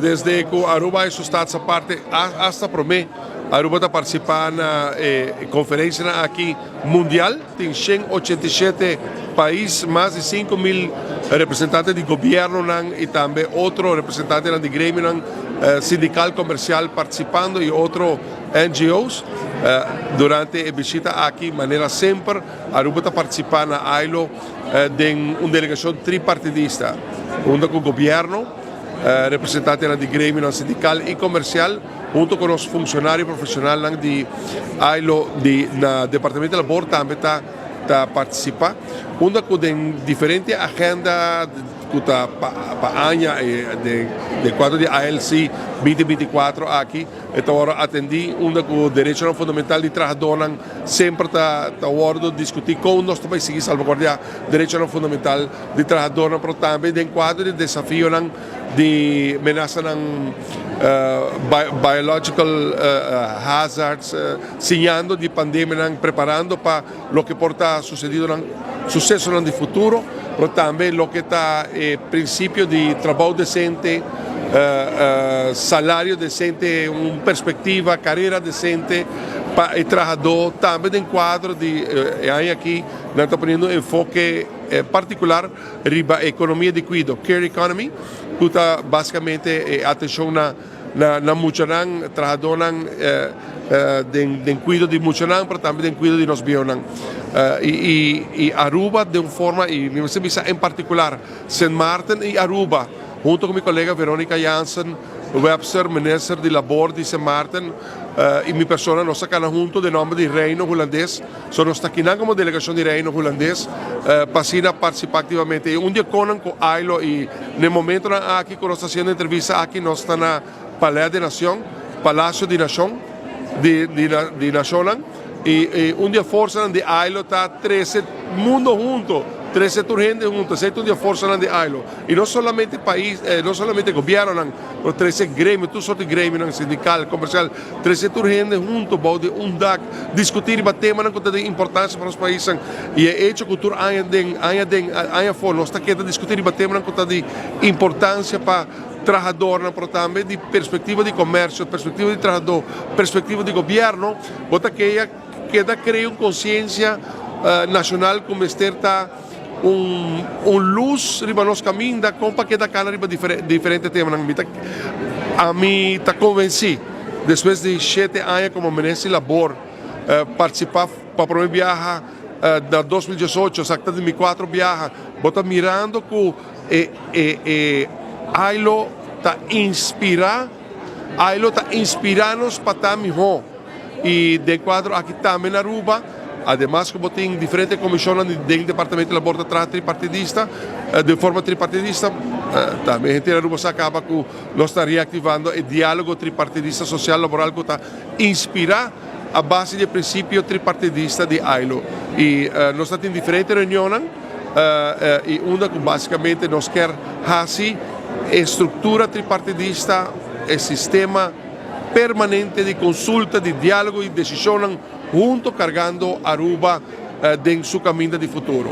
Desde cu Aruba su Staats Aparte, hasta prome, Aruba ta participa na conferencia aki mundial. Tin 187 pais, mas di 5 mil representante di gobierno y tambe otro representante di gremio sindical, comercial participando y otro NGOs. Durante e bishita aki, manera semper, Aruba ta participa na ILO den un delegacion tripartidista, hunto cu gobierno, representante di gremio sindical y comercial, hunto cu e funcionario profesional di ILO di na Departamento di Labor tambe ta participa, hunto cu diferente agenda cu ta pa aña di cuadro di ALC 2024 aki, ta wordo atendi, unda cu derecho fundamental di trahador semper ta wordo discuti, con nos tambe sigui salvaguardia derecho fundamental di trahador, pero tambe den cuadro di desafio di menasa biological hazards, siñando di pandemia, preparando pa loke por ta sucediendo, suceso den futuro, pero tambe loke ta principio di trabou decente, salario decente, un perspectiva, carera decente pa e trahador, tambe den cuadro di aki nos ta poniendo enfoke particular riba economia di cuido, care economy, cu ta basicamente atencion na muchanan, trahadornan den cuido di muchanan, pero tambe den cuido di nos bieunan. Y Aruba, di un forma, y mi ta en particular, St. Martin y Aruba, hunto cu mi colega Veronica Jansen Webster, minister di Labor di St. Martin, y mi persona, nos a hunto den nomber di Reino Hulandes, so nos ta aki como delegacion di Reino Hulandes, pa participa activamente. Y un dia cu ILO y na e momento aki cu nos ta haciendo entrevista aki, nos ta na Paleis di Nacion, Palacio di Nacion, di Nacionnan, y un di e forsa di ILO ta trece mundo hunto, trece tur hende hunto, esey ta un di e forsa di ILO. Y no solamente pais, no solamente gobierno, pero trece gremio, tur sorto di gremio, sindical, comercial, trece tur hende hunto, bou di un dak, discuti e tema cu tin importancia pa nos pais. Y e hecho cu tur aña den, aña den, aña afo, nos ta kere discuti e tema cu tin di importancia pa trahador, pero tambe di perspectiva di comercio, perspectiva di trahador, perspectiva di gobierno, bo ta keda crea un conciencia nacional cu mester ta un luz riba nos caminda con pa keda cana riba diferente tema. Ami ta convenci, despues di 7 aña como minister di Labor, participa pa prome biaha na 2018, exactamente mi cuatro biaha, bo ta mirando cu e ILO ta inspira, ILO ta inspira nos pa ta miho. Y den cuadro aki tambe na Aruba, ademas cu tin diferente comision di Departamento di Labor ta tripartidista, di forma tripartidista, tambe hende na Aruba a caba cu nos ta reactivando e dialogo tripartidista social laboral cu ta inspira a base di principio tripartidista di ILO. Y nos tin diferente reunion y unda cu basicamente nos kier haci structura tripartidista, e sistema permanente di consulta, di dialogo y decision hunto, cargando Aruba den su caminda di futuro.